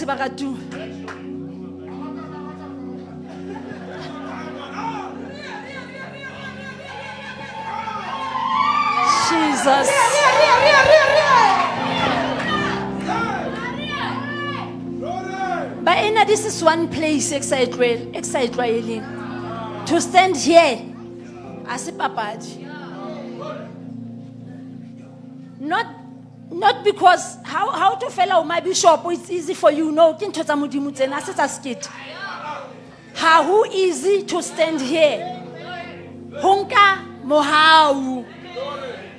fatshe baratuwa. Jesus. Baena, this is one place e ke sa e tlwael- e ke sa e tlwaeleng. To stand here a se papadi. Not because how to fela o ma bishop, it's easy for you. No, ke ntho tsa Modimo tsena, ha se tsa sekete. Ha ho easy to stand here. Ho nka mohau.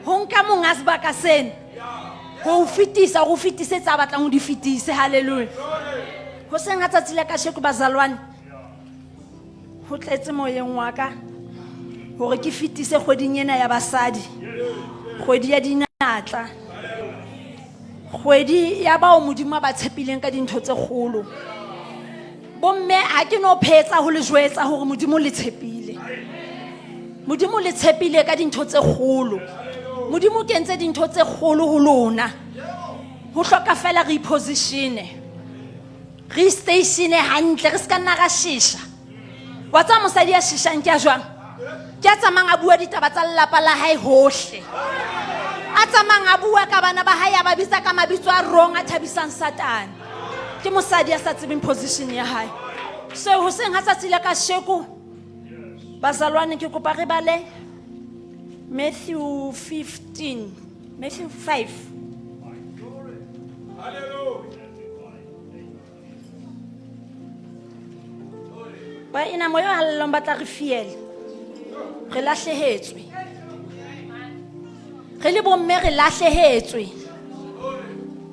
Ho nka monga sebaka sena. Ho o fetisa, ho fetise tsa batlang ho di fetise. Hallelujah. Ho seng ha tsatsi la kasheko bazalwane. Ho tletse moyeng wa ka hore ke fetise kgweding ena ya basadi. Kgwedi ya dinatla. Kgwedi ya bao Modimo a ba tshepileng ka dintho tse kgolo. Bomme ha ke no phetsa ho le jwetsa hore Modimo le tshepile. Modimo le tshepile ka dintho tse kgolo. Modimo o kentse dintho tse kgolo ho lona. Ho hloka fela re ipositione. Re statione hantle, re ska nna ra shesha. Wa tseba mosadi ya sheshang ke a jwang? Ke a tsamayang a bua ditaba tsa lelapa la hae hohle. A tsamayang a bua ka bana ba hae, a ba bitsa ka mabitso a wrong a thabisang Satane. Ke mosadi ya sa tsebeng position ya hae. So hoseng ha tsatsi la kasheko, bazalwane ke kopa re bale Matthew 15, Matthew 5. Ba ena moya o halalelang ba tla re fiela. Re lahlehetswe. Re le bomme re lahlehetswe.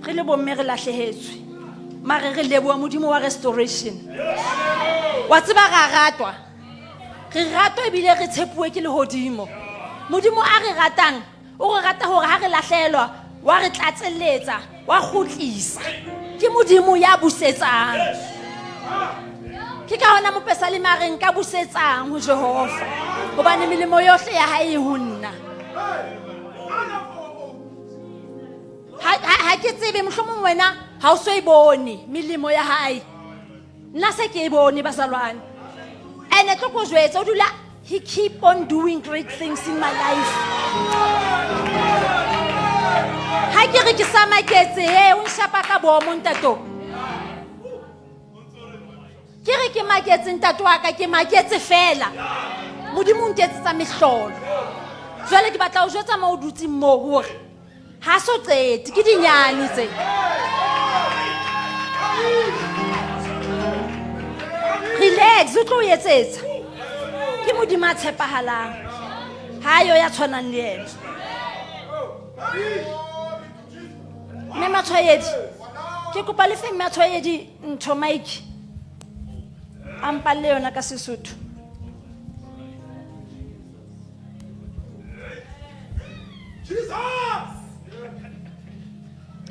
Re le bomme re lahlehetswe. Mare re leboha Modimo wa restoration. Wa tseba ra ratwa. Re ratwa ebile re tshepuwe ke lehodimo. Modimo a re ratang, o re rata hore ha re lahlehelwa, wa re tlatselletsa, wa kgutlisa. Ke Modimo ya busetsang. Ke ka hona mopesaleme a reng ka busetsang ho Jehova, hobane melemo yohle ya hae e ho nna. Ha ke tsebe, mohlomong wena ha o so e bone melemo ya hae. Nna se ke e bone bazalwane. Ene tlo ko jwetsa, o dula he keep on doing great things in my life. Ha ke re ke sa maketse, he o nshapa ka bomo ntato. Ke re ke maketse ntate wa ka, ke maketse fela. Modimo o nketsetsa mehlolo. Jwale ke batla ho jwetsa mo o dutseng moo hore ha so qete, ke dinyane tse. Relax, o tlo o etsetsa. Ke Modimo a tshepahalang. Ha yo ya tshwanang le yena. Mme Matshwaedi, ke kopa le fe Mme Matshwaedi ntho mic. A mpalle yona ka Sesotho. Jesus!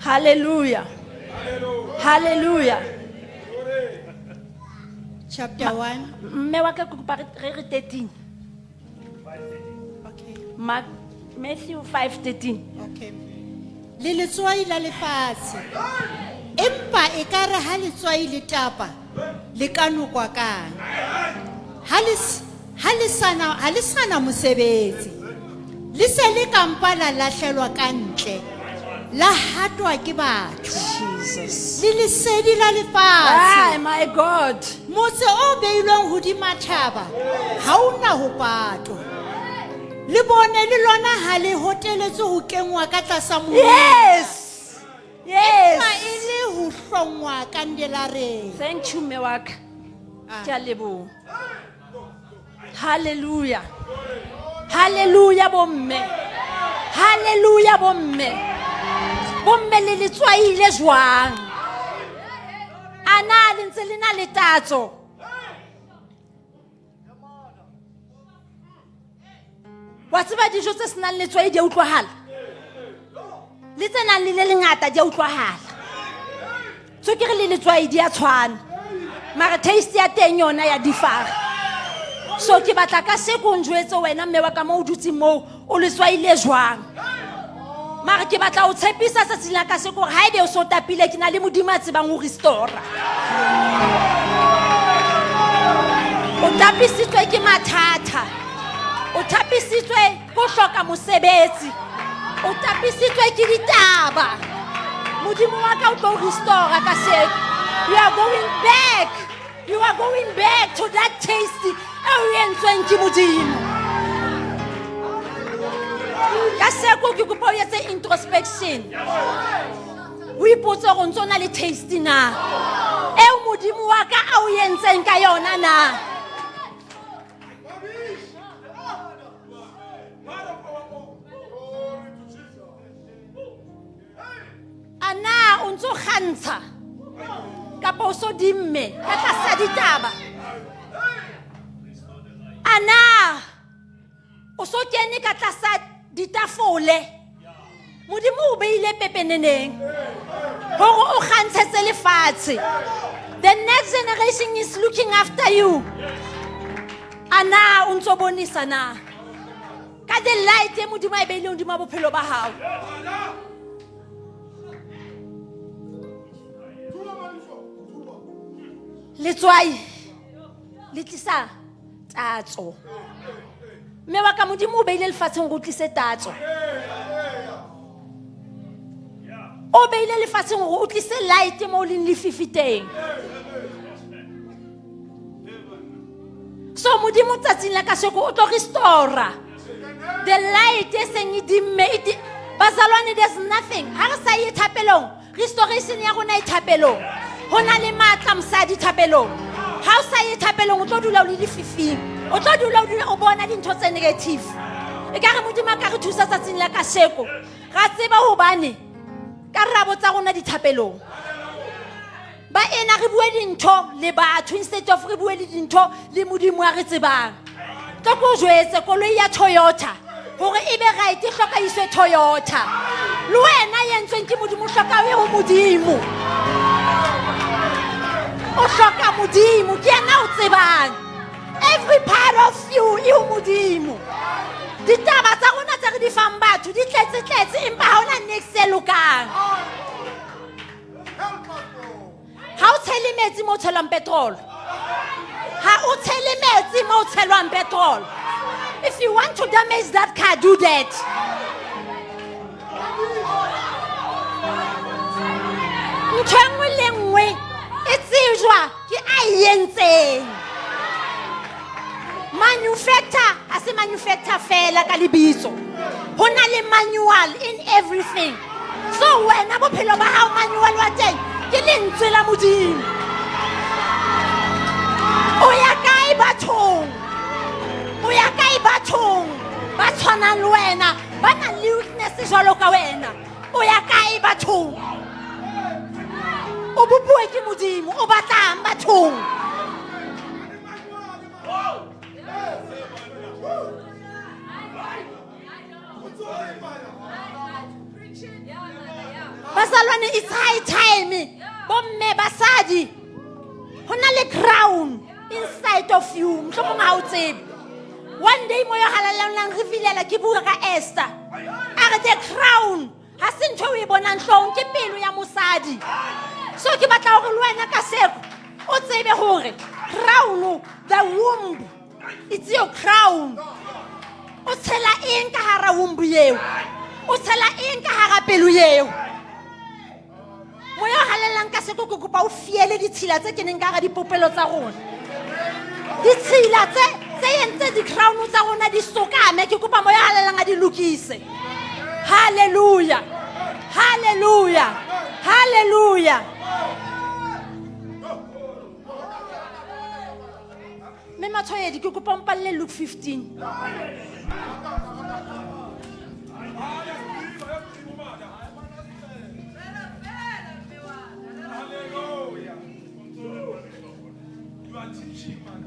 Hallelujah. Hallelujah. Chapter 1. Mme wa ka ke kopa re 13. Okay. Mark, Matthew 5:13. Okay. Le letswai la lefatshe. Empa ekare ha letswai le tapa, le ka nokwa kang? Ha le sana mosebetsi. Le se le ka mpa la lahlelwa ka ntle. La hatwa ke batho. Jesus. Le lesedi la lefatshe. Ah, my God. Motse o beilweng hodima thaba ha o na ho patwa. Le bone le lona ha le hoteletswe ho kenngwa ka tlasa mobu. Yes. Yes. Empa e le ho hlongwa kandelareng. Thank you, mme wa ka. Ah. Ke a leboha. Hallelujah. Hallelujah bomme. Hallelujah bomme. Bomme le letswai le jwang? A na le ntse le na le tatso? Wa tseba dijo tse senang letswai di a utlwahala? Le tse nang le le lengata di a utlwahala. Tswekere le letswai di a tshwana. Mara taste ya teng yona ya differ. So ke batla ka se ko njwetse wena mme wa ka mo o dutseng moo, o letswai le jwang? Mare ke batla ho tshepisa tsatsing la kasheko hore haebe o so tapile ke na le Modimo a tsebang ho restora. O tapisitswe ke mathata. O tapisitswe ke ho hloka mosebetsi. O tapisitswe ke ditaba. Modimo wa ka o tlo restora kasheko. You are going back. You are going back to that taste eo o entsweng ke Modimo. Kasheko ke kopa o etse introspection. O ipotse hore o ntso na le taste na. Eo Modimo wa ka a o entseng ka yona na. A na o ntso kgantsha kapa o so dimme ka tlasa ditaba? A na o so kene ka tlasa ditafole? Modimo o beile pepeneneng hore o kgantshetse lefatshe. The next generation is looking after you. A na o ntso bonisa na ka the light e Modimo a e beileng hodima bophelo ba hao? Letswai le tlisa tatso. Mme wa ka Modimo o beile lefatsheng gore o tlise tatso. O beile lefatsheng gore o tlise light mo o leng lefifi teng. So Modimo tsatsing la kasheko o tlo restora the light e seng e dimme. Bazalwane, there's nothing. Ha re sa ye thapelong, restoration ya rona e thapelong. Ho na le matla mosadi thapelong. Ha o sa ye thapelong, o tlo dula o le lefifing. O tlo dula o dula o bona dintho tse negative. E ka re Modimo a ka re thusa tsatsing la kasheko. Ra tseba hobane ka rabo tsa rona dithapelong. Ba ena re bue dintho le batho instead of re bue le dintho le Modimo a re tsebang. Tlo ko jwetse koloi ya Toyota hore e be right e hloka iswe Toyota. Le wena e entsweng ke Modimo o hloka o ye ho Modimo. O hloka Modimo, ke yena o tsebang. Every part of you e ho Modimo. Ditaba tsa rona tse re di fang batho di tletse tletse empa ha hona niks e lokang. Ha o tshele metsi mo o tshelwang petrol. Ha o tshele metsi mo o tshelwang petrol. If you want to damage that car, do that. Ntho e nngwe le nngwe e tsejwa ke a e entseng. Manufacture ha se manufacture fela ka lebitso. Ho na le manual in everything. So wena bophelo ba hao manual wa teng ke lentswe la Modimo. O ya kae bathong? O ya kae bathong ba tshwanang le wena, ba nang le weakness jwalo ka wena? O ya kae bathong? O bopuwe ke Modimo, o batlang bathong? Bazalwane, it's high time. Bomme, basadi, ho na le crown inside of you. Mohlomong ha o tsebe. One day moya o halalelang re filela ke bua ka Esther. A re the crown ha se ntho o e bonang hloohong, ke pelo ya mosadi. So ke batla hore le wena ka seko o tsebe hore crown, the womb, it's your crown. O tshela eng ka hara womb eo? O tshela eng ka hara pelo eo? Moya o halalelang ka seko ke kopa o fiele ditshila tse keneng ka hara dipopelo tsa rona. Ditshila tse tse entse di-crown tsa rona di sokame, ke kopa moya o halalelang a di lokise. Hallelujah. Hallelujah. Hallelujah. Mme Matshwayedi, ke kopa o mpalle Luke 15. Hallelujah. You are teaching, man.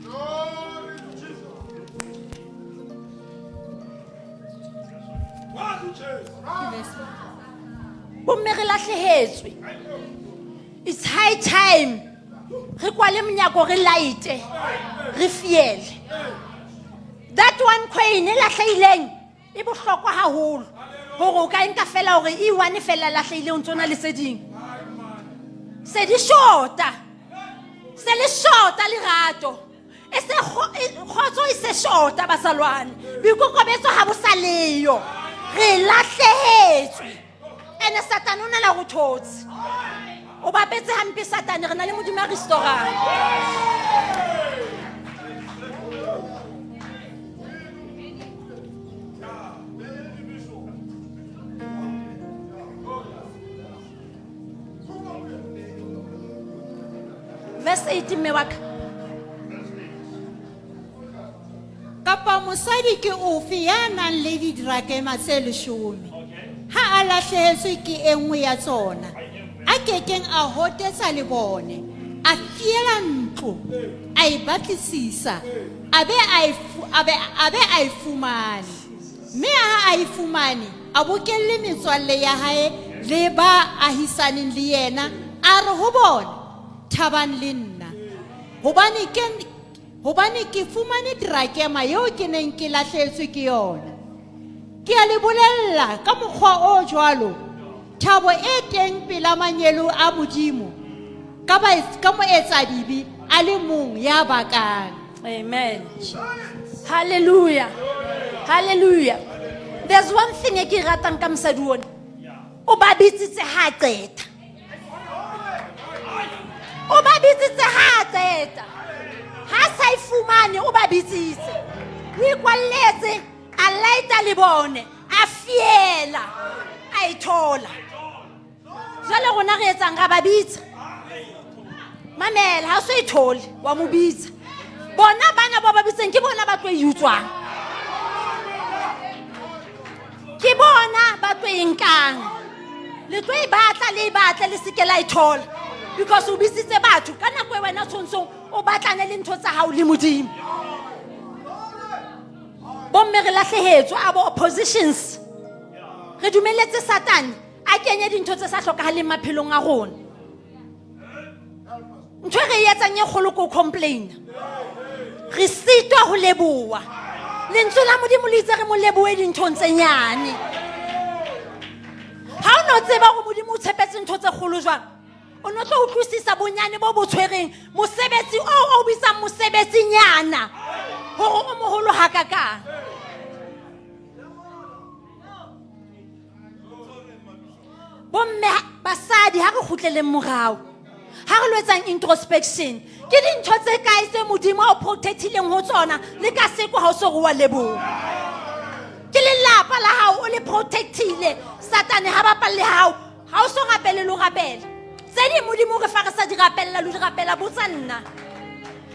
Glory to Jesus. What Jesus? Bomme re lahlehetswe. It's high time re kwale monyako, re light-e, re fiele. That one coin e lahlehileng. E bohlokwa haholo hore o ka e nka fela hore e one fela lahlehile o ntso na le tse ding. Se di shota. Se le shota lerato. E se kgotso e se shota bazalwane. Boikokobetso ha bo sa leyo. Re lahlehetswe. Ene Satane o na la go thotse. O bapetse hampe Satane re na le Modimo a restaurant. Verse 8 mme wa ka. Kapa mosadi ke ofe ya nang le didrakema tse 10, ha a lahlehetswe ke e nngwe ya tsona, a kekeng a hotetsa lebone, a fiela ntlo, a e batlisisa, a be a e a be a be a e fumane. Mme ha a e fumane, a bokelle metswalle ya hae le ba ahisaneng le yena, a re ho bona, thabang le nna, hobane ke hobane ke fumane drakema eo ke neng ke lahlehetswe ke yona. Ke a le bolella ka mokgwa o jwalo, thabo e teng pela manyelo a Modimo ka ba ka moetsadibe a le mong ya bakang. Amen. Hallelujah. Hallelujah. There's one thing e ke e ratang ka mosadi ona. O ba bitsitse ha a qeta. O ba bitsitse ha a qeta. Ha sa e fumane o ba bitsitse. O ikwalletse a laeta lebone a fiela a e thola. Jwale rona re etsang ra ba bitsa. Mamela ha o so e thole wa mo bitsa. Bona bana ba ba bitseng ke bona ba tlo e utswang. Ke bona ba tlo e nkang. Le tlo e batla le e batle le seke la e thola. Because o bitsitse batho ka nako e wena o tshwantseng o batlane le ntho tsa hao le Modimo. Bomme re lahlehetswe abo positions. Re dumeletse Satane a kenye dintho tse sa hlokahaleng maphelong a rona. Ntho e re e etsang e kgolo ke ho complain. Re sitwa ho leboha. Lentswe la Modimo le itse re mo lebohe dinthong tse nyane. Ha o no tseba hore Modimo o tshepetse ntho tse kgolo jwang, o no tlo utlwisisa bonyane bo bo tshwereng mosebetsi oo o bitsang mosebetsinyana hore o moholo hakakang. Bomme basadi ha re kgutleleng morao. Ha re lo etsang introspection, ke dintho tse kae tse Modimo a o protectileng ho tsona le ka seko ha o so re wa leboha. Ke lelapa la hao o le protectile, Satane ha bapalle hao, ha o so rapele le ho rapela. Tse ding Modimo o re fa re sa di rapella le di rapela botsa nna.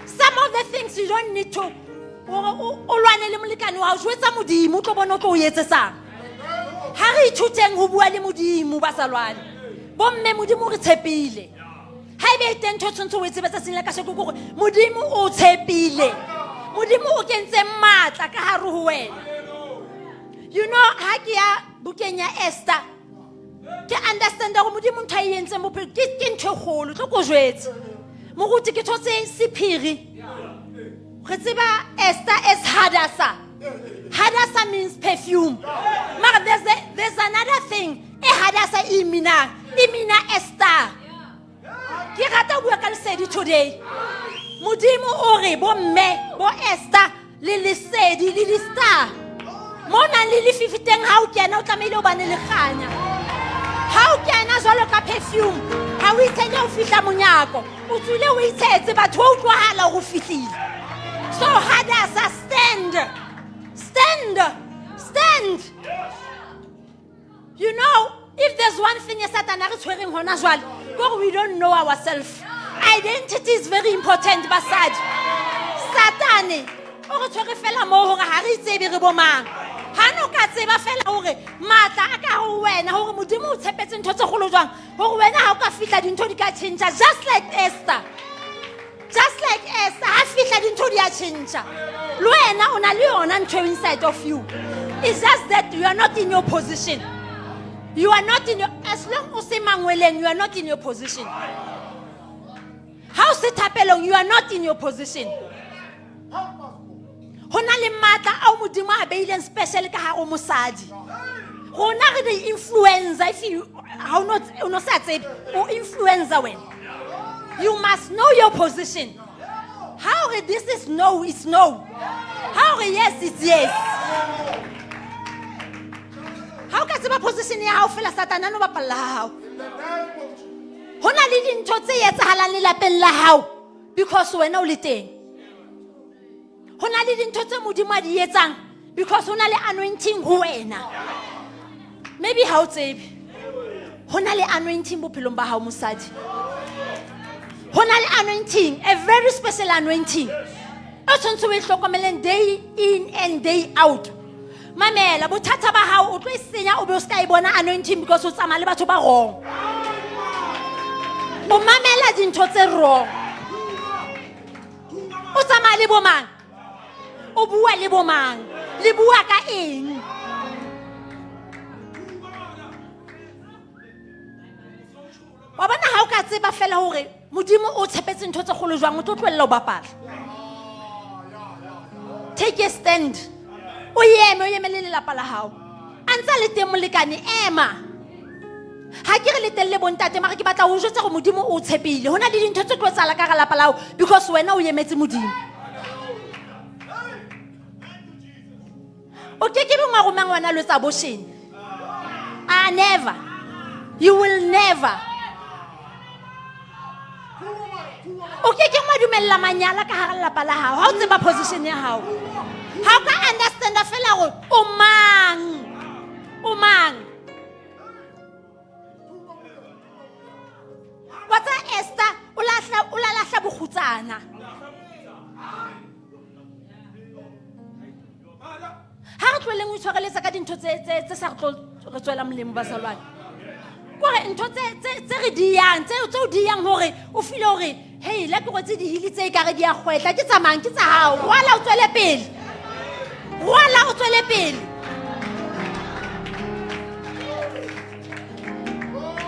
Some of the things you don't need to hore o lwane le molekane wa hao, jwetsa Modimo o tlo bona o tlo o etsetsang. Ha re ithuteng ho bua le Modimo ba sa lwane. Bomme Modimo o re tshepile. Ha ebe e teng ntho e tshwanetse o e tsebe tsatsing la kasheko ke hore Modimo o tshepile. Modimo o kentse matla ka hare ho wena. You know, ha ke ya bukeng ya Esther, ke understand hore Modimo ntho a e entseng bophelo ke ntho e kgolo, tlo ko jwetse. Moruti ke thotse sephiri. Re tseba Esther as Hadassah. Hadassah means perfume. Mara there's another thing e Hadassah e minang, e mina Esther. Ke rata ho bua ka lesedi today. Modimo o re bo mme, bo Esther le lesedi le di star. Mo nang le lefifi teng ha o kena o tlamehile o bane le kganya. Ha o kena jwalo ka perfume, ha o itshele o fihla monyako, o tswile o itshetse batho ba utlwahala hore o fihlile. So Hadassah, stand. Stand. Stand. You know, if there's one thing e Satan a re tshwereng hona jwale, ke hore we don't know ourselves. Identity is very important, basadi. Satane o re tshwere fela moo hore ha re itsebe re bo mang. Ha no ka tseba fela hore matla a ka ho wena, hore Modimo o tshepetse ntho tse kgolo jwang, hore wena ha o ka fihla dintho di ka tjhentjha, just like Esther. Just like Esther, ha fihla dintho di a tjhentjha. Le wena o na le yona ntho eo inside of you. It's just that you are not in your position. You are not in your, as long o se mangweleng, you are not in your position. Ha o se thapelong, you are not in your position. Ho na le matla ao Modimo a beileng special ka hare ho mosadi. Rona re di-influencer, if you ha o no sa tsebe, o influencer wena. You must know your position. Ha o re this is no, it's no. Ha o re yes, it's yes. Ha o ka tseba position ya hao fela, Satane a no bapalla ha hao. In the name of Jesus. Ho na le dintho tse etsahalang lelapeng la hao because wena o le teng. Ho na le dintho tse Modimo a di etsang because ho na le anointing ho wena. Maybe ha o tsebe. Ho na le anointing bophelong ba hao, mosadi. Ho na le anointing, a very special anointing. O tshwanetse o e hlokomeleng day in and day out. Mamela, bothata ba hao o tlo e senya, o be o ska e bona anointing because o tsamaya le batho ba wrong. O mamela dintho tse wrong. O tsamaya le bo mang? O bua le bo mang? Le bua ka eng? Wa bona, ha o ka tseba fela hore Modimo o tshepetse ntho tse kgolo jwang, o tlo tlohella ho bapala. Take a stand. O eme, o eme le lelapa la hao. A ntse a le teng molekane, ema. Ha ke re letelle bontate, mare ke batla ho jwetsa hore Modimo o tshepile. Ho na le dintho tse tlo etsahala ka hara lapa la hao because wena o emetse Modimo. O ke ke be wa roma ngwana lo etsa abortion. Ah, never. You will never. O ke ke wa dumella manyala ka hara lelapa la hao. Ha o tseba position ya hao. Ha o ka understanda fela hore o mang. O mang. Wa tseba Esther o la lahla bokgutsana. Ha re tlohelleng ho itshwareletsa ka dintho tse sa re tlo re tswela molemo, bazalwane. Kore ntho tse re di yang, tse o di yang hore o feel hore hey, la ke rwetse dihili tse ekare di a kgwetla, ke tsa mang? Ke tsa hao. Rwala o tswele pele. Rwala o tswele pele.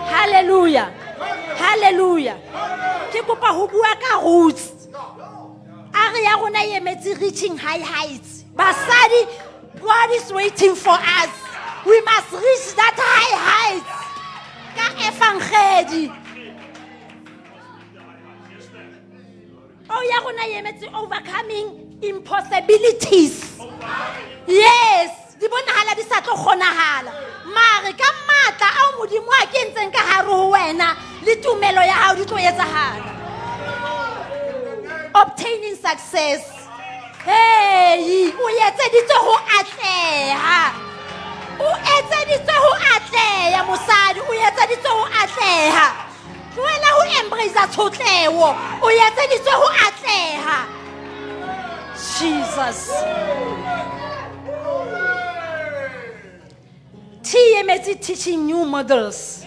Hallelujah. Hallelujah. Ke kopa ho bua ka roots. A re ya rona e emetse reaching high heights. Basadi, God is waiting for us. We must reach that high heights. Ka evangeli. Oh, ya rona e emetse overcoming impossibilities. Yes, di bonahala di sa tlo kgonahala. Mare ka matla ao Modimo a kentseng ka hare ho wena le tumelo ya hao, di tlo etsahala. Obtaining success. Hey, o etseditswe ho atleha. O etseditswe ho atleha, mosadi, o etseditswe ho atleha. Tlohela ho embrace tshotleho. O etseditswe ho atleha. Jesus. T emetse teaching new models.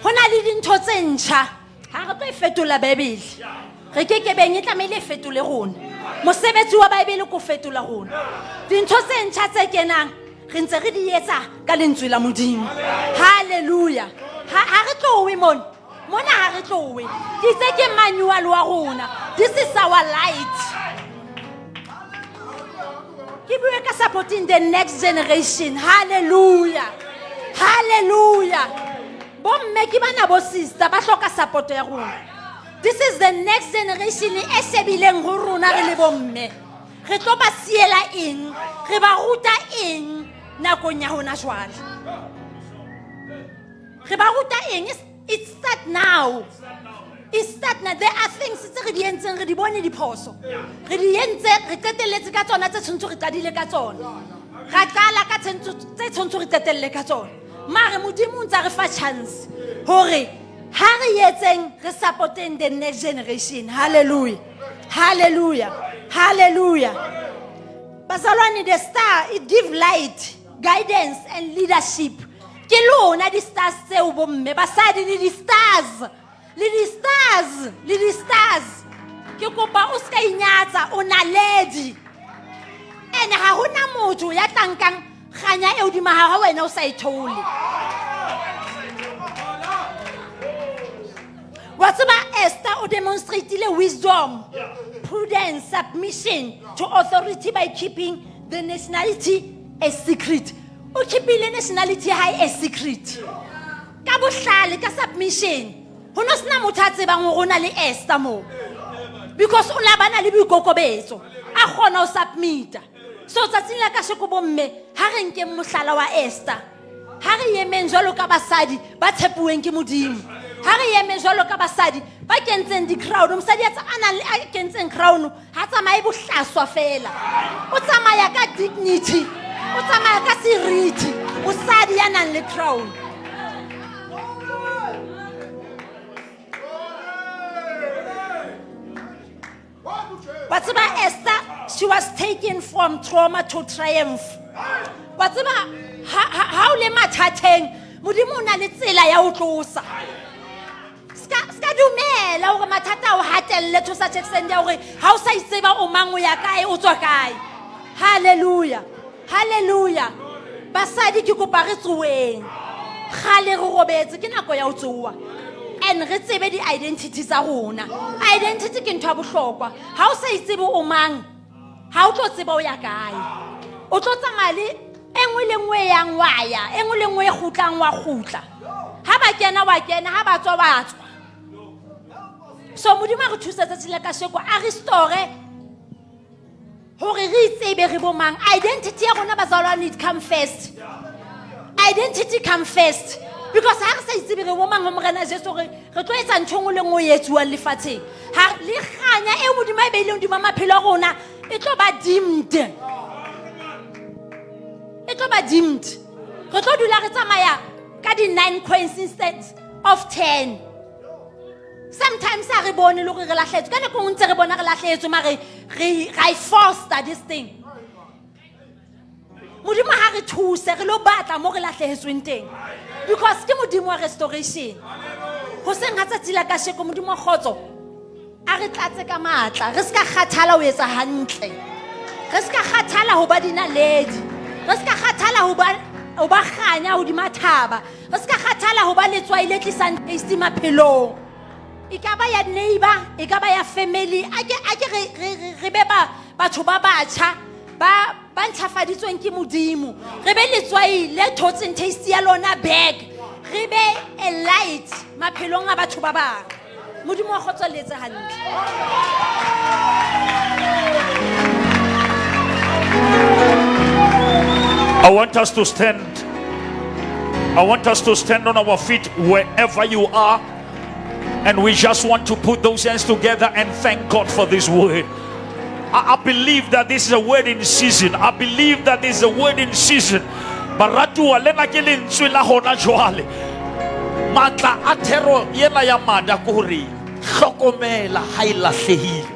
Ho na le dintho tse ntjha. Ha re tlo e fetola Bibele. Re ke ke beng e tlamehile e fetole rona. Mosebetsi wa Bibele ko fetola rona. Dintho tse ntjha tse kenang re ntse re di etsa ka lentswe la Modimo. Hallelujah. Ha re tlowe mona. Mona ha re tlowe. Ke itse ke manual wa rona. This is our light. Ke bue ka supporting the next generation. Hallelujah. Hallelujah. Bomme ke bana, bo sister ba hloka support ya rona. This is the next generation e shebileng ho rona re le bomme. Re tlo ba siela eng? Re ba ruta eng nakong ya hona jwale? Re ba ruta eng? It start now. It start now. There are things tse re di entseng, re di bone diphoso. Re di entse, re qetelletse ka tsona tse tshwanetse re qadile ka tsona. Ra qala ka tse tshwanetse re qetelle ka tsona. Mare Modimo o ntsa re fa chance hore ha re etseng, re supporteng the next generation. Hallelujah. Hallelujah. Hallelujah. Bazalwane, the star, it give light, guidance and leadership. Ke lona di stars tseo, bomme, basadi, le di stars. Le di stars, le di stars. Ke kopa o ska inyatsa, o naledi. Ene ha hona motho ya tla nkang kganya e hodima hao ha wena o sa e theole. Wa tseba, Esther o demonstrateile wisdom, prudence, submission to authority by keeping the nationality a secret. O keepile nationality ya hae a secret. Ka bohlale, ka submission. Ho no sena motho a tsebang hore o na le Esther moo. Because o la bana le boikokobetso. A kgona ho submita. So tsatsing la kasheko bomme, ha re nkeng mohlala wa Esther. Ha re emeng jwalo ka basadi ba tshepuweng ke Modimo. Ha re emeng jwalo ka basadi ba kentseng di-crown. Mosadi a a nang le a kentseng crown ha tsamaye bohlaswa fela. O tsamaya ka dignity. O tsamaya ka seriti. Mosadi ya nang le crown. Wa tseba Esther, she was taken from trauma to triumph. Wa tseba ha o le mathateng, Modimo o na le tsela ya ho tlosa. Ska dumela hore mathata a o hatelle to such extent ya hore ha o sa itseba o mang, o ya kae, o tswa kae. Hallelujah. Hallelujah. Basadi ke kopa re tsoeng. Kgale re robetse, ke nako ya ho tsoha. And re tsebe di-identity tsa rona. Identity ke ntho ya bohlokwa. Ha o sa itsebe o mang, ha o tlo tseba o ya kae. O tlo tsamaya le e nngwe le nngwe e yang wa ya, e nngwe le nngwe e kgutlang wa kgutla. Ha ba kena wa kena, ha ba tswa wa tswa. So Modimo a re thuse tsatsing la kasheko, a restore hore re itsebe re bo mang. Identity ya rona bazalwane, it come first. Identity come first. Because ha re sa itsebe re bo mang ho Morena Jesu, re tlo etsa ntho e nngwe le nngwe e etsuwang lefatsheng. Ha le kganya eo Modimo a e beileng hodima maphelo a rona, e tlo ba dimmed. E tlo ba dimmed. Re tlo dula re tsamaya ka di-9 coins instead of 10. Sometimes ha re bone le hore re lahlehetswe. Ka nako e nngwe ntse re bona re lahlehetswe, mare re ra e foster this thing. Modimo ha re thuse, re lo batla mo re lahlehetsweng teng. Because ke Modimo wa restoration. Hoseng ha tsatsi la kasheko, Modimo wa kgotso a re tlatse ka matla. Re ska kgathala ho etsa hantle. Re ska kgathala ho ba dinaledi. Re ska kgathala ho ba kganya hodima thaba. Re ska kgathala ho ba letswai le tlisang taste maphelong. E ka ba ya neighbor, e ka ba ya family. A ke re be batho ba batjha ba ntjhafaditsweng ke Modimo. Re be letswai le thotseng taste ya lona back. Re be a light maphelong a batho ba bang. Modimo wa kgotso le etse hantle. I want us to stand. I want us to stand on our feet wherever you are. And we just want to put those hands together and thank God for this word. I believe that this is a word in season. I believe that this is a word in season. Baratuwa lena ke lentswe la hona jwale. Matla a thero yena ya mada ke hore hlokomela ha e lahlehile.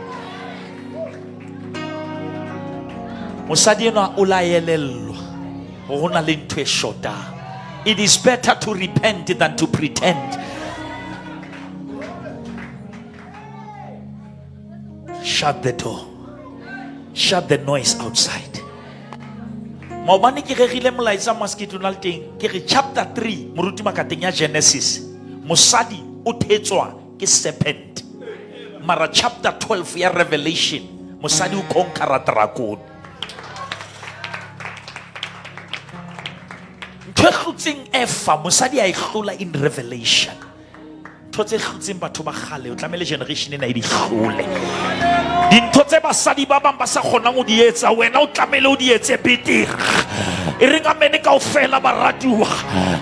Mosadi enwa o la elellwa hore ho na le ntho e shotang. It is better to repent than to pretend. Shut the door. Shut the noise outside. Maobane ke rerile molaetsa mosquito na le teng, ke re chapter 3 moruti Makateng ya Genesis, mosadi o thetswa ke serpent. Mara chapter 12 ya Revelation, mosadi o conquera dragon. Ntho e hlotseng Eva, mosadi a e hlola in Revelation. Ntho tse hlotseng batho ba kgale, o tlamehile generation ena e di hlole. Dintho tse basadi ba bang ba sa kgonang ho di etsa, wena o tlamehile o di etse betere. E reng amene kaofela baratuwa.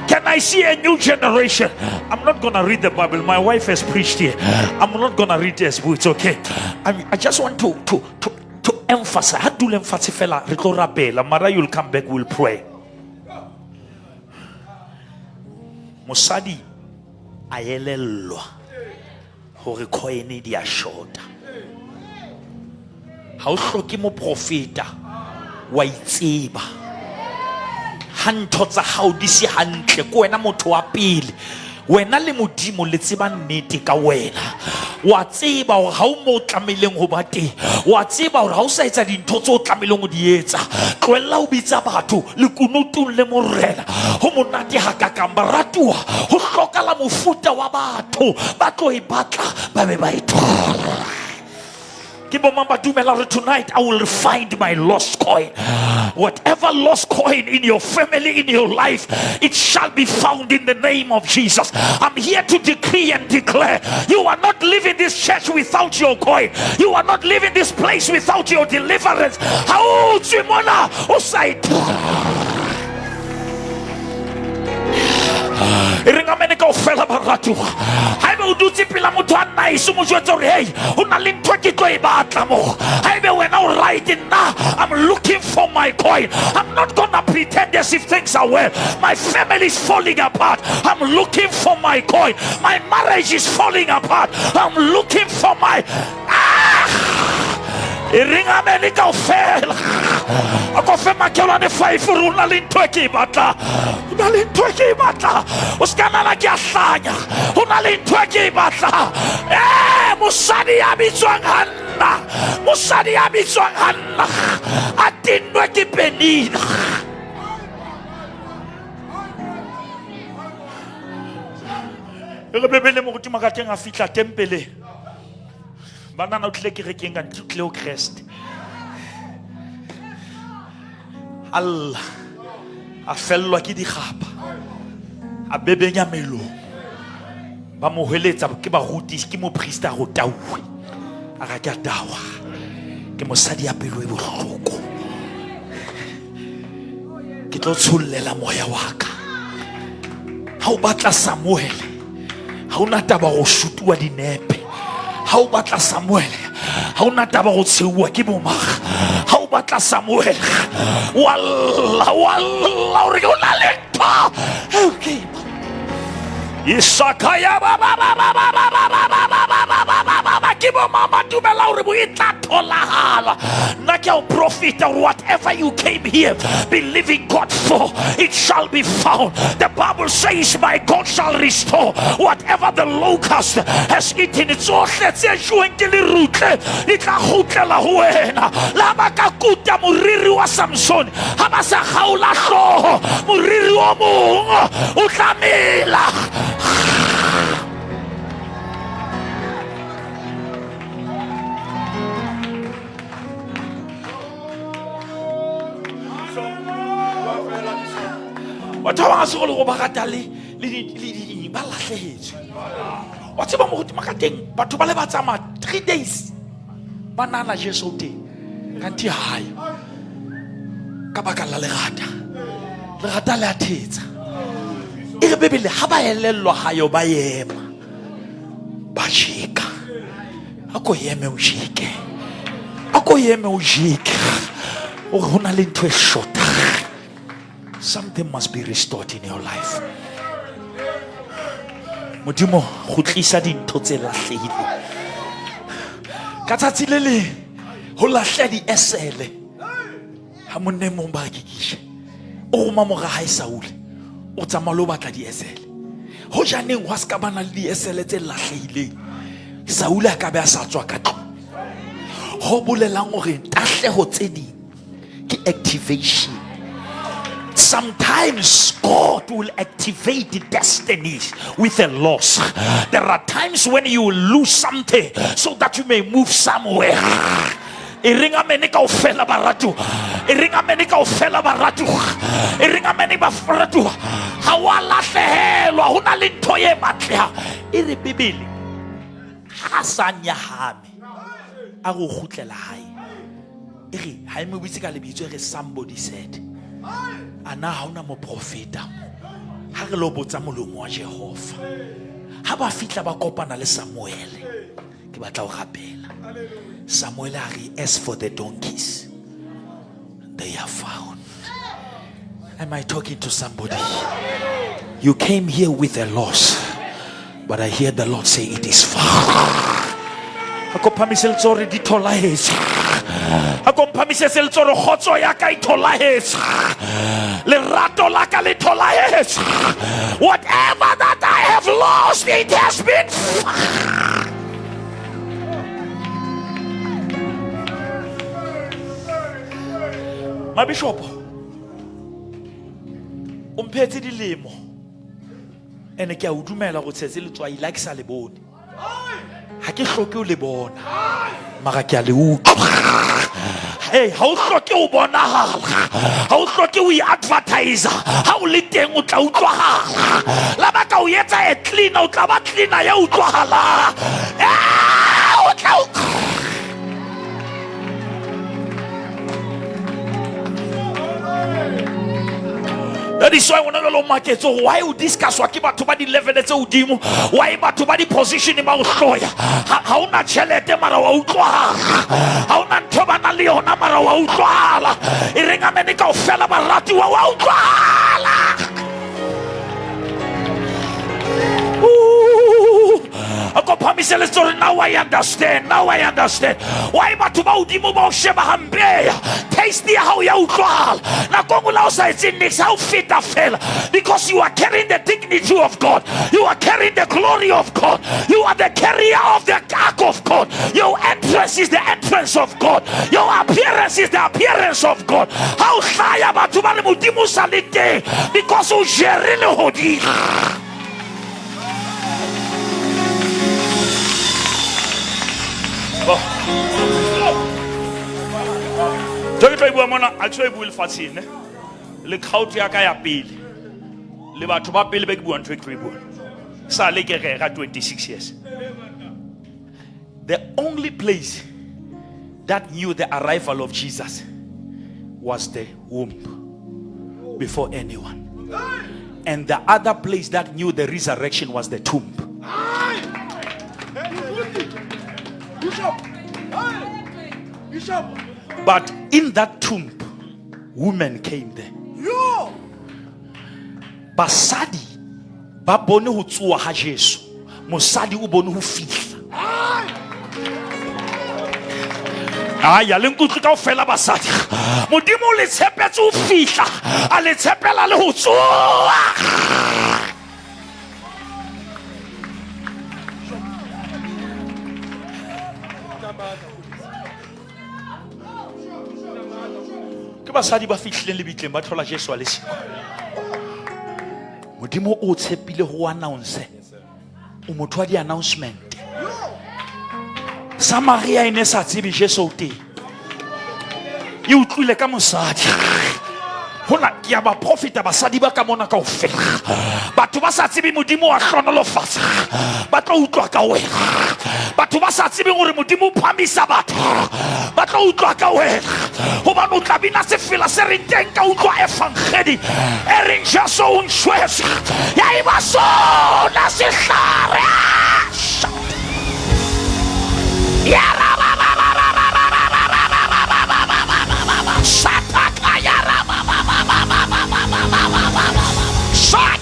Can I see a new generation? I'm not going to read the Bible. My wife has preached here. I'm not going to read this book. It's okay. I just want to emphasize. Ha duleng fatshe fela, re tlo rapela. Mara, you'll come back, we'll pray. Mosadi a elellwa hore coin di a shota. Ha o hloke moprofeta, wa itseba. Ha ntho tsa hao di se hantle, ke wena motho wa pele. Wena le Modimo le tseba nnete ka wena. Wa tseba hore ha o mo o tlamehileng ho ba teng. Wa tseba hore ha o sa etsa dintho tseo o tlamehileng ho di etsa. Tlohella ho bitsa batho lekunutung le morena. Ho monate hakakang baratuwa. Ho hlokahala mofuta wa batho ba tlo e batla ba be ba e thola. Ke bomang ba dumela hore tonight I will find my lost coin. Whatever lost coin in your family, in your life, it shall be found in the name of Jesus. I'm here to decree and declare, you are not leaving this church without your coin. You are not leaving this place without your deliverance. Ha o tswe mona o sa e reng amene kaofela baratuwa haebe o dutse pela motho a nice o mo jwetse gore hey ho na le ntho ke tlo e batla mo. Haebe wena o right, nna I'm looking for my coin. I'm not gonna pretend as if things are well. My family is falling apart. I'm looking for my coin. My marriage is falling apart. I'm looking for my e reng amene kaofela. A ko fe makhelwane 5 gore o na le ntho e ke e batlang, o na le ntho e ke e batlang. O se ka nana ke a hlanya, o na le ntho e ke e batlang. Mosadi ya bitswang Hanna, mosadi ya bitswang Hanna a tennwe ke Penina. E re Bebele moruti Makateng a fihla tempeleng. Banana o tlile kerekeng ka ntlo, o tlile ho Kreste. Allah a fellwa ke dikgapa, a bebenya melomo. Ba mo hweletsa ke baruti, ke moprista go tauwe. A ga ke a tawa, ke mosadi ya pelo e bohloko. Ke tlo tshollela moya wa ka. Ha o batla Samuel, ha ona taba go shutuwa dinepe. Ha o batla Samuel, ha ona taba go tsheuwa ke bomaga. Ha o batla Samuel, walla walla o re o na le ntho. Okay. Isaka ya ba ba ba ba ba ba ba ba ba ba ba ba ba ba ba ba. Ke bo mama dumela hore bo e tla tholahala. Nna ke a o profita hore whatever you came here believing God for, it shall be found. The Bible says my God shall restore whatever the locust has eaten. Tsohle tse jeweng ke lerutle di tla kgutlela ho wena. Le ha ba ka kuta moriri wa Samson, ha ba sa kgaola hlooho, moriri o mong o tla mela. Batho ba bang ha se go le go ba rata le le ba lahlehetswe. Wa tseba moruti Makateng, batho ba le ba tsamaya 3 days ba nahana Jesu o teng, kanthe hae ka baka la lerata. Lerata le a thetsa. E re Bebele ha ba elellwa hayo ba ema ba jeka. A ko eme o jeke, a ko eme o jeke. O re ho na le ntho e shotang. Something must be restored in your life. Modimo kgutlisa dintho tse lahlehileng. Ka tsatsi le leng ho lahleha diesele. Ha monna e mong ba re ke Kishe, o roma mora hae Saule, o tsamaya le ho batla diesele. Ho janeng hwa se ka bana le diesele tse lahlehileng, Saule a ka be a sa tswa ka tlung. Ho bolelang hore tahleho tse ding ke activation. Sometimes God will activate the destinies with a loss. There are times when you will lose something so that you may move somewhere. E reng amene kaofela baratuwa. E reng amene kaofela baratuwa. E reng amene baratuwa. Ha wa lahlehelwa, ho na le ntho e batlehang. E re Bibele ha sa nyahame a re o kgutlela hae. E re ha e mo bitse ka lebitso, e re somebody said. A na ha hona moprofeta mo? Ha re lo botsa molomo wa Jehova. Ha ba fihla ba kopana le Samuel. Ke batla ho rapela. Samuel a re, as for the donkeys, they are found. Am I talking to somebody? You came here with a loss, but I hear the Lord say it is found. A ko phamise letsoho re di tholahetse. A ko mphamise letsoho re kgotso ya ka e tholahetse. Lerato la ka le tholahetse. Whatever that I have lost, it has been found. Mabishopo, o mphetse dilemo ene ke a o dumela go tshetse letswai la ke sa le bone. Ha Ha ke hloke ho le bona, mara ke a le utlwa. Hey, ha o hloke ho bonahala, ha o hloke ho i-advertise. Ha o le teng o tla utlwahala. La ba ka o etsa e cleaner, o tla ba cleaner ya utlwahalang. Eh, o tla utlwa. That is why ona jwale o maketse hore why o discusswa ke batho ba di-level tse hodimo, why batho ba di-position ba o hloya. Ha ona tjhelete mara wa utlwahala, ha ona ntho ba nang le yona mara wa utlwahala. E reng amene kaofela baratuwa, wa utlwahala. Ooh. A ko phamise letsoho re, now I understand, now I understand why batho ba hodimo ba o sheba hampe. Taste ya hao ya utlwahala nako e nngwe la o sa etse niks, ha o feta fela, because you are carrying the dignity of God, you are carrying the glory of God, you are the carrier of the ark of God. Your entrance is the entrance of God, your appearance is the appearance of God. Ha o hlaya batho ba re Modimo o sa le teng, because o jere lehodimo. Ntho ke tlo e bua mona, ha ke so e bue lefatsheng, ne? Le crowd ya ka ya pele le batho ba pele be ke bua ntho e ke tlo e buang, sa le ke rera 26 years. The only place that knew the arrival of Jesus was the womb before anyone, and the other place that knew the resurrection was the tomb. Bishop. Bishop. But in that tomb, women came there. Yo. Basadi ba bone ho tsoha ha Jesu, mosadi o bone ho fihla. Aya le nkutlwe kaofela basadi, Modimo o le tshepetse ho fihla, a le tshepela le ho tsoha. Ke basadi ba fihlileng lebitleng, ba thola Jesu a le siko. Modimo o tshepile ho announce, o motho wa di-announcement. Samaria e ne sa tsebe Jesu o teng, e utlwile ka mosadi. Hona ke ya baprofeta, basadi ba ka mona kaofela, batho ba sa tsebe Modimo wa hlonolofatsa, ba tlo utlwa ka wena. Batho ba sa tsebeng hore Modimo o phamisa batho, ba tlo utlwa ka wena, hobane o tla bina sefela se reng teng ka utlwa evangedi e reng Jesu o ntshwetse, ya eba sona sehlare. Ya ra ba ba ba ba ba ba ba ba ba ba ba ba ba ba ba ba ba ba. Sataka ya ra ba ba ba ba ba ba ba ba ba ba ba ba ba. Sak.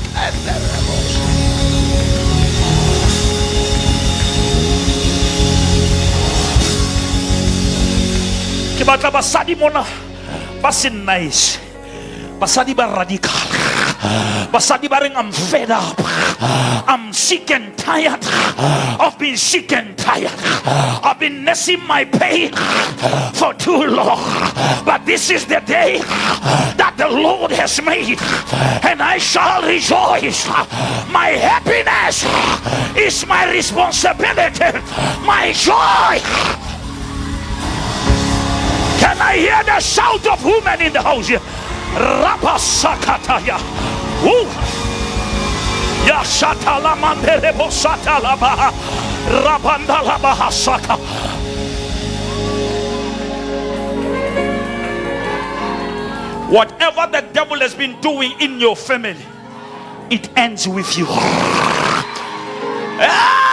Ke batla basadi mona ba se nice, basadi ba radical, basadi ba reng I'm fed up, I'm sick and tired of being sick and tired. I've been nursing my pain for too long, but this is the day that the Lord has made, and I shall rejoice. My happiness is my responsibility, my joy. Can I hear the shout of women in the house here? Rapasakataya. Ooh. Ya shatala manderebo satalaba. Rabandalaba saka. Whatever the devil has been doing in your family, it ends with you. Ah,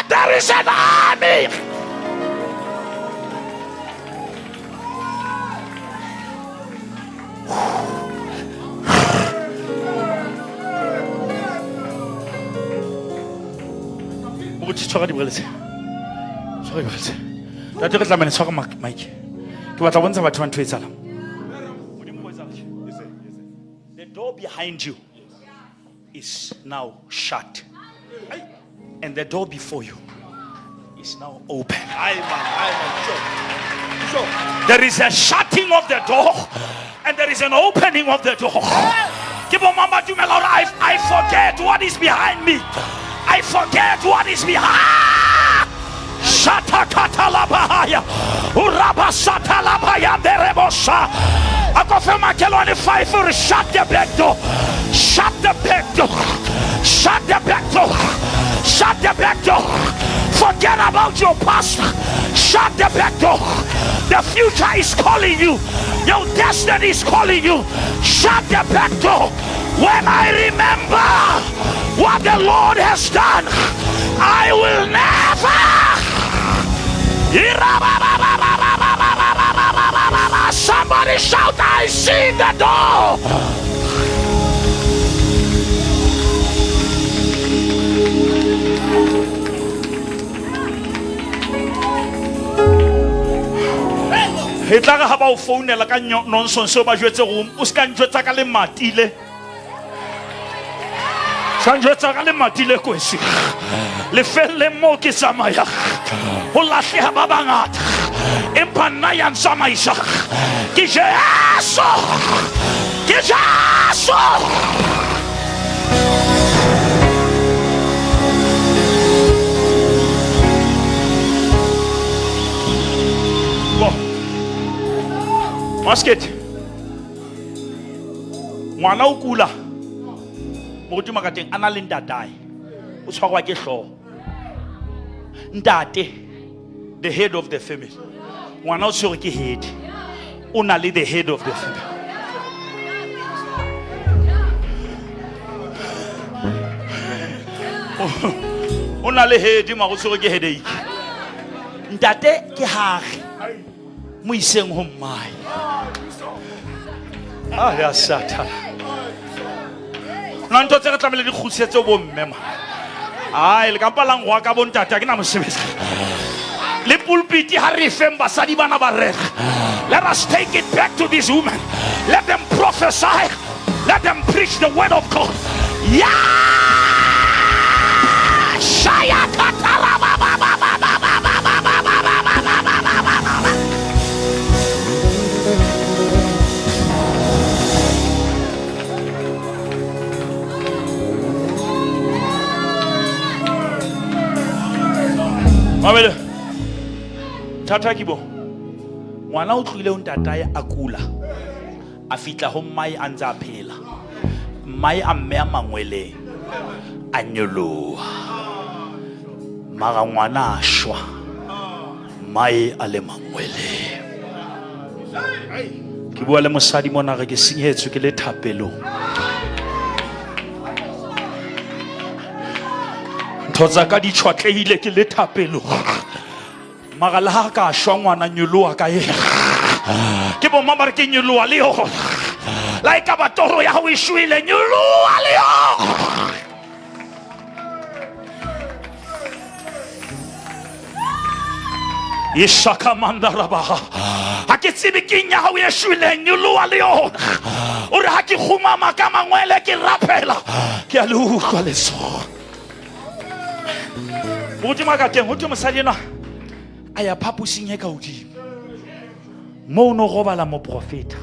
there is an army. Moruti, tshwara dibrele tse. Tshwara dibrele tse. Ntate, re tlamehile tshwara mic. Ke batla ho bontsha batho ba ntho e etsahalang. Modimo o etsahala tje. The door behind you is now shut, and the door before you is now open. Aye, man. Aye, man. Bishop. Bishop. There is a shutting of the door and there is an opening of the door. Ke bo mang ba dumela hore I forget what is behind me. I forget what is behind. Shatakatalabahaya. Urabasatalabayanderebosa. A ko fe makhelwane 5 hore shut the back door. Shut the back door. Shut the back door. Shut the back door. Forget about your past. Shut the back door. The future is calling you. Your destiny is calling you. Shut the back door. When I remember what the Lord has done, I will never. Somebody shout, I see the door. E tla re ha ba o founela ka nonsense o ba jwetse gore o se ka njwetsa ka lemati le. Sa njwetsa ka lemati le kwesi. Lefelleng moo ke tsamaya. Ho lahleha ba bangata. Empa nna ya ntsamaisa. Ke Jesu. Ke Jesu. Bo. Basket. Ngwana o kula. Moruti Makateng a na le ntatae. O tshwarwa ke hlooho. Ntate, the head of the family. Ngwana o tshwerwe ke head. O na le the head of the family. O na le head mara o tshwerwe ke headache. Ntate ke hare. Mo iseng ho mmae. Ah, ya Satan. Na ntho tse re tlamehile di kgutlisetse bo mme ma. Ai, le ka mpa la ngwa ka bo ntate, ha ke na mosebetsi. Le pulpiti ha re feng basadi bana ba rera. Let us take it back to these women. Let them prophesy. Let them preach the word of God. Yeah! Shaya katara ba ba ba ba ba ba ba ba ba ba ba ba ba ba ba ba ba. Mamele. Thata ke bo. Ngwana o tlohile ho ntatae a kula. A fihla ho mmae a ntse a phela. Mmae a mmeha mangweleng. A nyoloha. Mara ngwana a shwa. Mmae a le mangweleng. Ke bua le mosadi mona re ke senyehetswe ke le thapelong. Ntho tsa ka di tjhwatlehile ke le thapelong. Mara le ha ka shwa ngwana nyoloha ka yena. Ke bo mang ba re ke nyoloha le yona. La e ka ba toro ya hao e shwele, nyoloha le yona. Ishakamandaraba. Ha ke tsebe ke eng ya hao e shweleng, nyoloha le yona. O re ha ke kgumama ka mangwele ke rapela, ke a le utlwa letsoho. Moruti Makateng, ho thwe mosadi enwa a ya phaposing e ka hodimo moo o no robala moprofeta,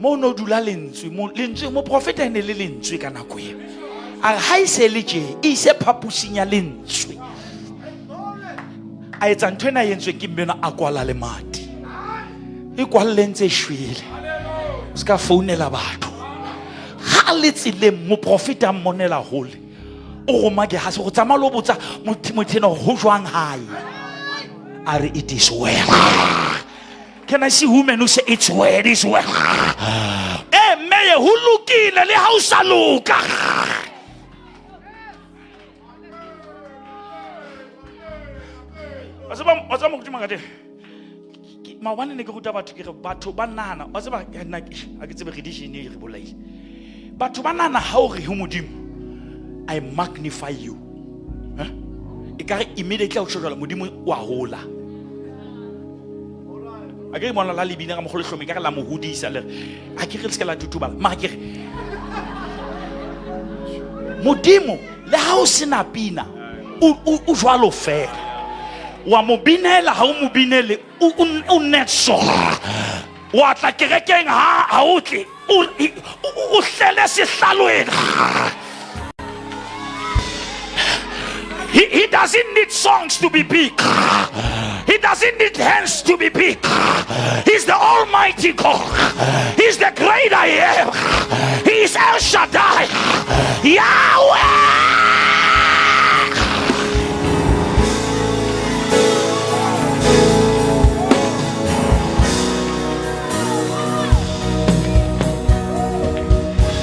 moo o no dula lentswe, lentswe moprofeta e ne le lentswe ka nako eo. A re ha e se le tje, e ise phaposing ya lentswe. A etsa ntho ena e entsweng ke mme enwa, a kwala lemati. E kwalle ntse e shwele. O se ka founela batho. Ha le tseleng moprofeta a mmonela hole. O roma ke ha se go tsamaya lo botsa motho ena ho jwang hae. A re it is well. Can I see women who say it's well, it is well? Mme ho lokile le ha o sa loka. Wa tseba, wa tseba moruti Makateng? Maobane ne ke ruta batho ke re batho ba nahana, wa tseba, ke nna ke, ha ke tsebe religion e re bolaile. Batho ba nahana ha o re ho Modimo, I magnify you. Huh? E ka re immediately ha o tjho jwalo, Modimo wa hola. A ke re bona la lebina ka mokgwa le hlomeng, ka re la mo hodisa, le re, ha ke re le se ke la tutubala. Mara ke re, Modimo, le ha o sena pina, o jwalo fela. Wa mo binela, ha o mo binele, o netso. Wa tla kerekeng ha ha o tle o hlele sehlalweni. He doesn't need songs to be big. He doesn't need hands to be big. He's the Almighty God. He's the great I am. He is El Shaddai. Yahweh.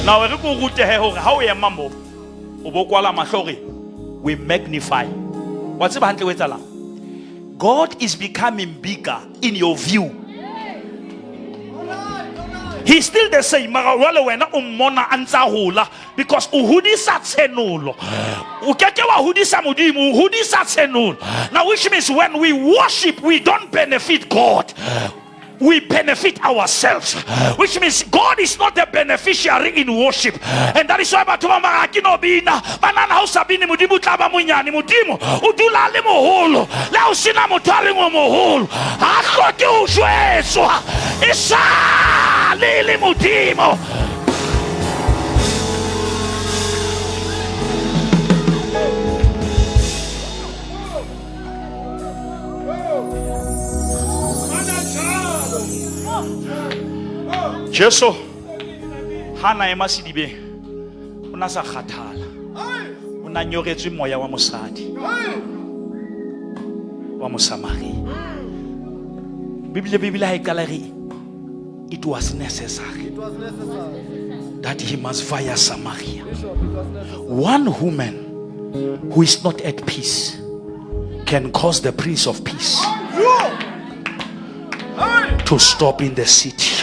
Now re ko rutehe hore ha o ema mo o bo kwala mahlo hore we magnify. Wa tseba hantle o etsahalang? God is becoming bigger in your view. He's still the same. Mara jwale wena o mmona a ntse a hola because o hodisa tshenolo. O keke wa hodisa Modimo, o hodisa tshenolo. Now which means when we worship, we don't benefit God. We benefit ourselves, which means God is not the beneficiary in worship. And that is why batho ba bang ha ke no bina. Banana ha o sa bine, Modimo o tla ba monyane. Modimo o dula a le moholo. Le ha o sena motho a reng o moholo, ha a hloke ho jwetswa. E sale e le Modimo. Jesu ha na ema sedibeng, o na sa kgathala, o na nyoretswe moya wa mosadi wa Mosamaria. Bibile ha e qala re it was necessary that he must via Samaria. One woman who is not at peace can cause the Prince of Peace to stop in the city.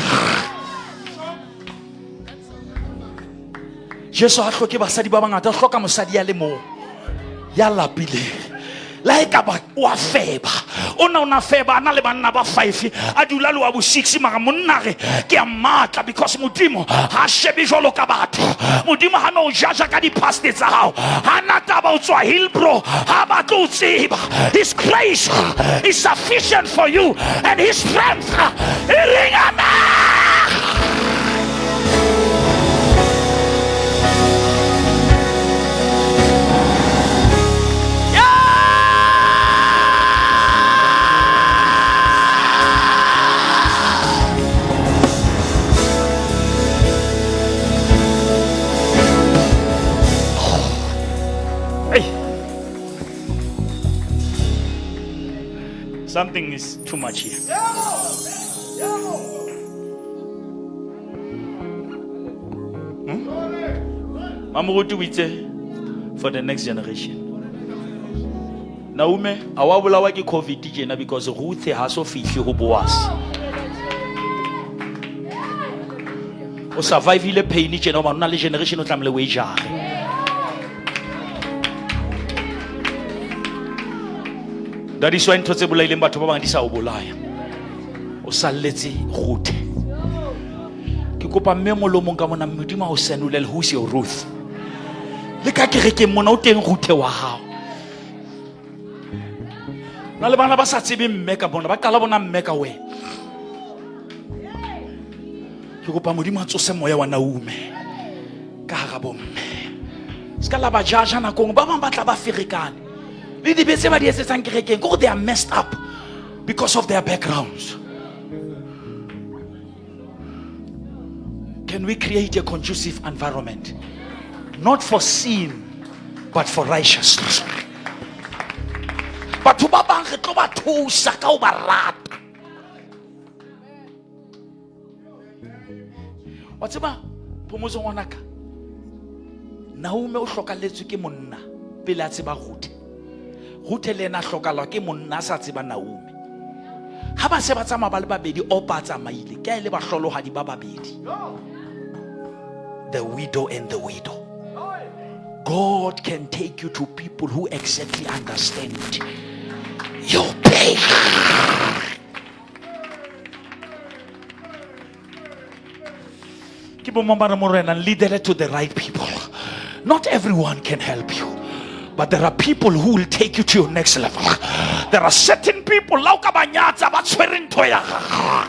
Jesu ha hloke basadi ba bangata, o hloka mosadi ya le mong ya lapileng. Le ha e ka ba o a feba, o na o na feba, a na le banna ba 5, a dula le wa bo 6, mara monna re ke a mmatla because Modimo ha shebe jwalo ka batho. Modimo ha no jaja ka di-past tsa hao, ha na taba o tswa Hillbrow, ha batle ho tseba. His grace is sufficient for you and his strength e reng amen. Hey. Something is too much here. Mamoruti o itse for the next generation. Naume, a wa bolawa ke COVID tjena because Ruth ha so fihle ho Boaz. O survivile pain tjena hobane o na le generation o tlamehile o e jare. That is why ntho tse bolaileng batho ba bang di sa o bolaya. O salletse Ruth. Ke kopa mme molomong ka mona Modimo a o senolele who is your Ruth. Le ka kerekeng mona o teng Ruth wa hao. Na le bana ba sa tsebe mme ka bona, ba qala bona mme ka wena. Ke kopa Modimo a tsose moya wa Naume ka hara bomme. Se ka la ba jaja nakong, ba bang ba tla ba ferekane. Le dibe tse ba di etsetsang kerekeng, ke hore they are messed up because of their backgrounds. Can we create a conducive environment? Not for sin, but for righteousness. Batho ba bang re tlo ba thusa ka ho ba rata. Wa tseba, Phomotso ngwanaka, Naume o hlokalletswe ke monna pele a tseba Ruthe. Ruthe le yena a hlokalwa ke monna a sa tseba Naume. Ha ba se ba tsamaya ba le babedi, Opa a tsamaile, ke ha e le bahlolohadi ba babedi. The widow and the widow. God can take you to people who exactly understand your pain. Ke bo mang ba re, Morena, lead to the right people. Not everyone can help you, but there are people who will take you to your next level. There are certain people, la o ka ba nyatsa, ba tshwere ntho ya gago.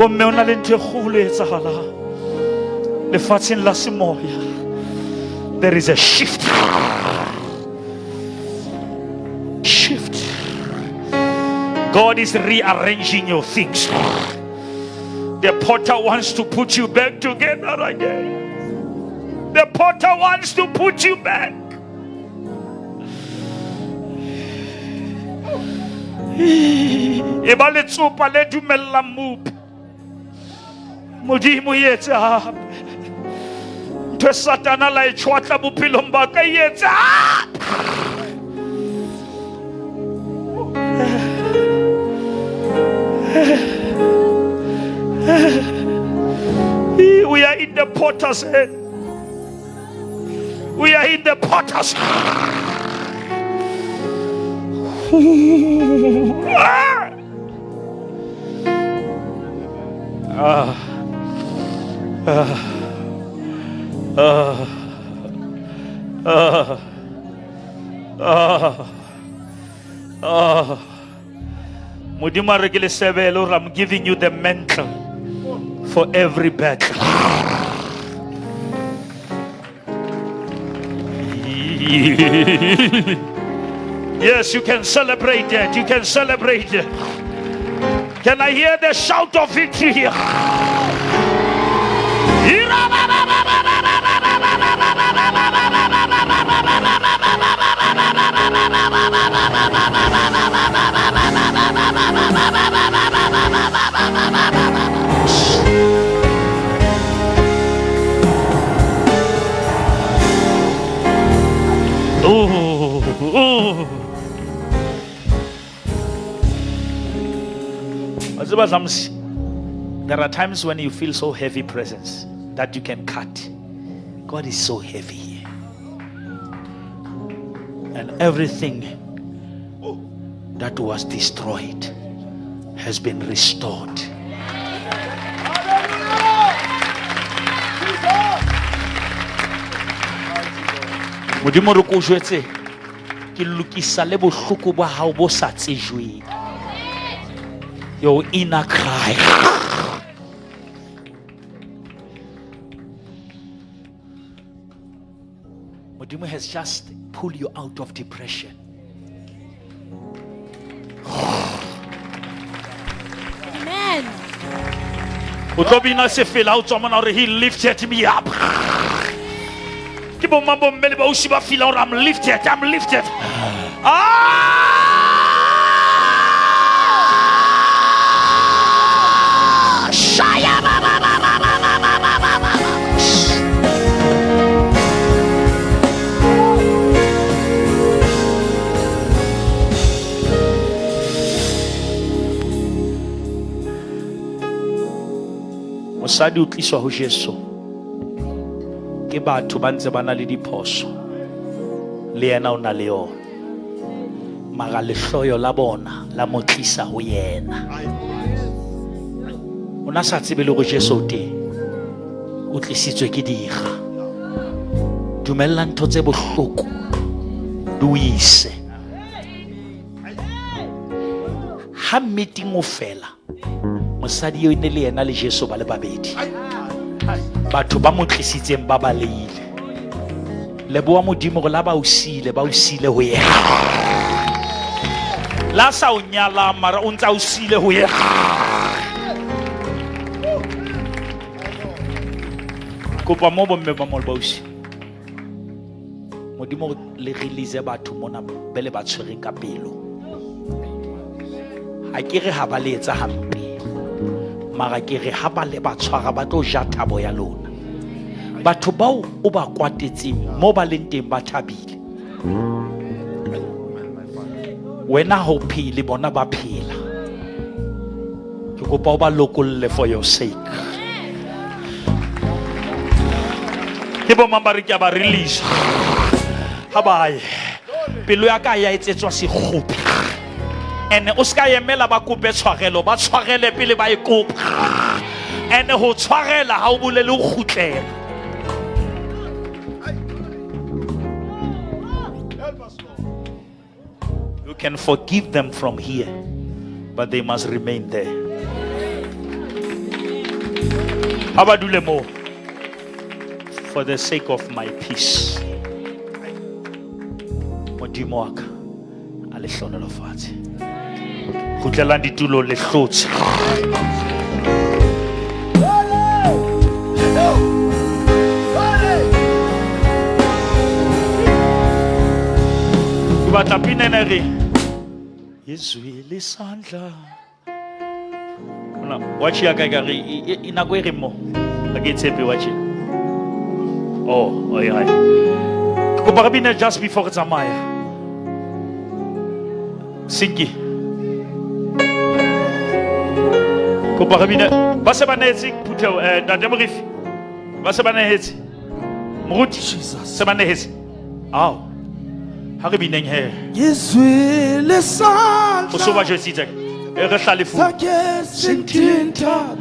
Bomme o na le ntho e kgolo e etsahalang lefatsheng la semoya. There is a shift. Shift. God is rearranging your things. The potter wants to put you back together again. The potter wants to put you back. E ba letsopa le dumellang mopi. Modimo e etse hape. Ntho e Satana la e tjhwatla bophelong ba ka e etse hape. We are in the potter's hand. We are in the potter's hand. Ah. Ah. Ah. Ah. Ah. Ah. Modimo a re ke le sebele hore I'm giving you the mantle for every battle. Yes, you can celebrate it. You can celebrate it. Can I hear the shout of victory here? Oh, oh. There are times when you feel so heavy presence that you can cut. God is so heavy here. And everything that was destroyed has been restored. Modimo re ko jwetse ke lokisa le bohloko ba hao bo sa tsejweng. Your inner cry. Modimo has just pulled you out of depression. Amen. O tlo bina sefela o tswa mona hore he lifted me up. Ke bo mang bo mme le bausi ba feelang hore I'm lifted, I'm lifted. Ah! Shaya ba ba ba ba ba ba ba ba ba ba. Mosadi o tliswa ho Jesu ke batho ba ntse ba na le diphoso, le yena o na le yona, mara lehloyo la bona la mo tlisa ho yena. O na sa tsebe le hore Jesu o teng, o tlisitswe ke dikga. Dumella ntho tse bohloko di o ise. Ha meeting o fela, mosadi eo e ne le yena le Jesu ba le babedi. Batho ba mo tlisitseng ba balehile. Leboha Modimo hore la ba o siile, ba o siile ho yena. La sa o nyala mara o ntsa o siile ho yena. Kopa mo bomme ba mo le bausi. Modimo le release batho mona be le ba tshwereng ka pelo. Ha ke re ha ba le etsa hampe, mara ke re ha ba le ba tshwara ba tlo ja thabo ya lona. Batho bao o ba kwatetseng mo ba leng teng ba thabile. Wena ha o phele, bona ba phela. Ke kopa o ba lokolle for your sake. Ke bo mang ba re ke a ba release? Ha ba ye. Pelo ya ka ya etsetswa sekgopi. Ene o ska emela ba kope tshwarelo, ba tshwarele pele ba e kopa. Ene ho tshwarela ha o bolele ho kgutlela. You can forgive them from here, but they must remain there. Ha ba dule moo. For the sake of my peace. Modimo wa ka a le hlohonolofatse. Kgutlelang ditulong le hlotse. Ke batla pina ena e reng izwi lesandla. Ona watch ya ka e ka re nako e reng mo. Ha ke e tshepe watch. Oh, oi hai. Ke kopa re bine just before re tsamaya. Sinki. Kopa re bine ba se ba nehetse phutheho ntate Morifi. Ba se ba nehetse. Moruti Jesus. se ba nehetse. Ao. Ha re bineng he. Ngizwile O so ba isandla jwetsitse. E re hlalefung. sakhe sithinta.